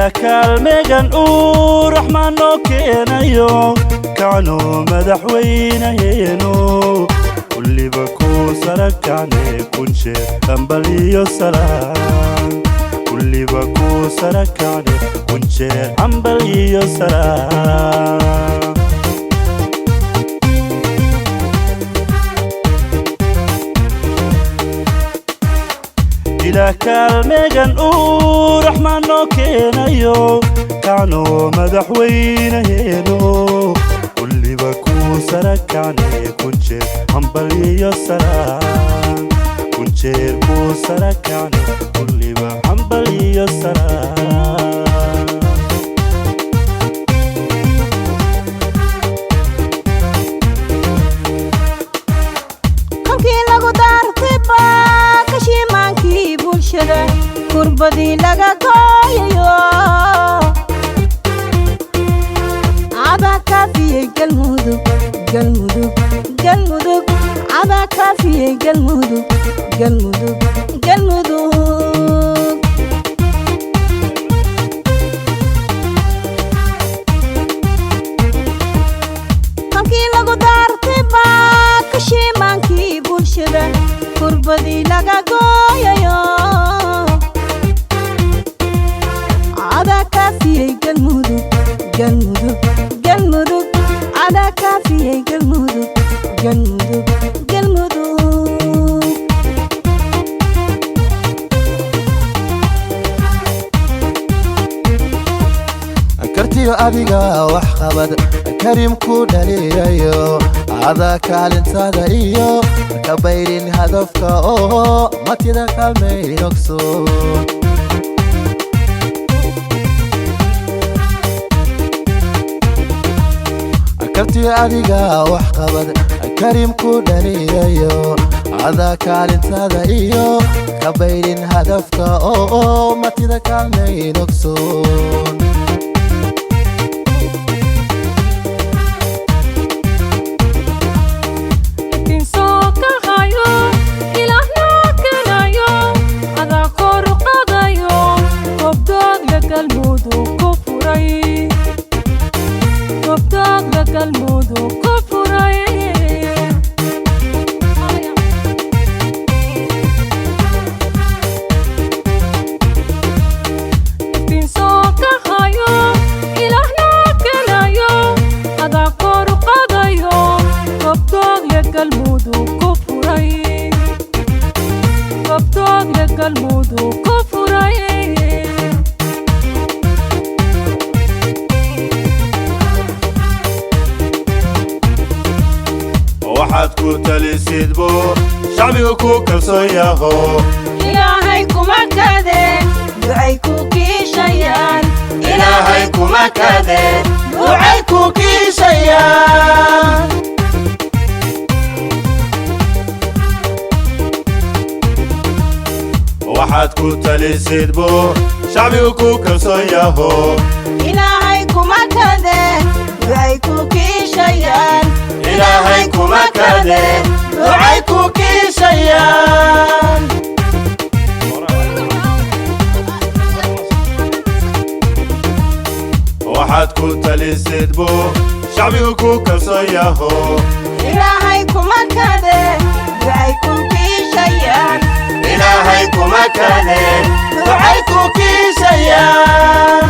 Ilaah kaalmegan uu Raxmaan noo keenayo, kacno madaxweynaheeno, kulliba kuu sarakacne, kun jeer hambaliyo salaan. Kulliba kuu sarakacne, kun jeer hambaliyo salaan. Ilaah kaalmegan uu Raxmaan noo keenayo, kacno madaxweynaheeno, kulliba kuu sarakacne, kun jeer hambaliyo salaan. Kun jeer kuu sarakacne, kulliba hambaliyo salaan. Kolkii lagu daartay baa kashiimaankii bulshada kurbadii laga gooyayo, adaa kaafiyey Galmudug, Galmudug, Galmudug. Adaa kaafiyey Galmudug, Galmudug, Galmudug. Kolkii lagu daartay baa kashiimaankii bulshada kurbadii laga gooyayo, adaa kaafiyey Galmudug, Galmudug, Galmudug. Adaa kaafiyey Galmudug, Galmudug, Galmudug. Kartiyo adiga wax qabad Karim ku dhaliyayo, adaa kaalintada iyo ka bayrin hadafka oo matida kaalmaynogso. Kartiyo adiga wax qabad Karim ku dhaliyayo, adaa kaalintada iyo ka bayrin hadafka oo matida kaalmaynogsoon. Iftiin soo kacayo, Ilaahna keenayo, adaa kor u qaadayo, goobdoogla Galmudug ku furay, goobdoogla Galmudug ku furay. Iftiin soo kacayo, Ilaahna keenayo, adaa kor u qaadayo, goobdoogla Galmudug ku furay, goobdoogla Galmudug ku furay. Waxaad ku talisid buu shacbiga ku kalsoon yaho. Ilaahay kuma kadeen, ducay ku kiishayaan. Ilaahay kuma kadeen, ducay ku kiishayaan. Waxaad ku talisid buu shacbiga ku kalsoon yaho. Ilaahay kuma kadeen, ducay ku kiishayaan. Ilaahay kuma kadeen, ducay ku kiishayaan. Waxaad ku talisid buu shacbiga ku kalsoon yaho. Ilaahay kuma kadeen, ducay ku kiishayaan. Ilaahay kuma kadeen, ducay ku kiishayaan.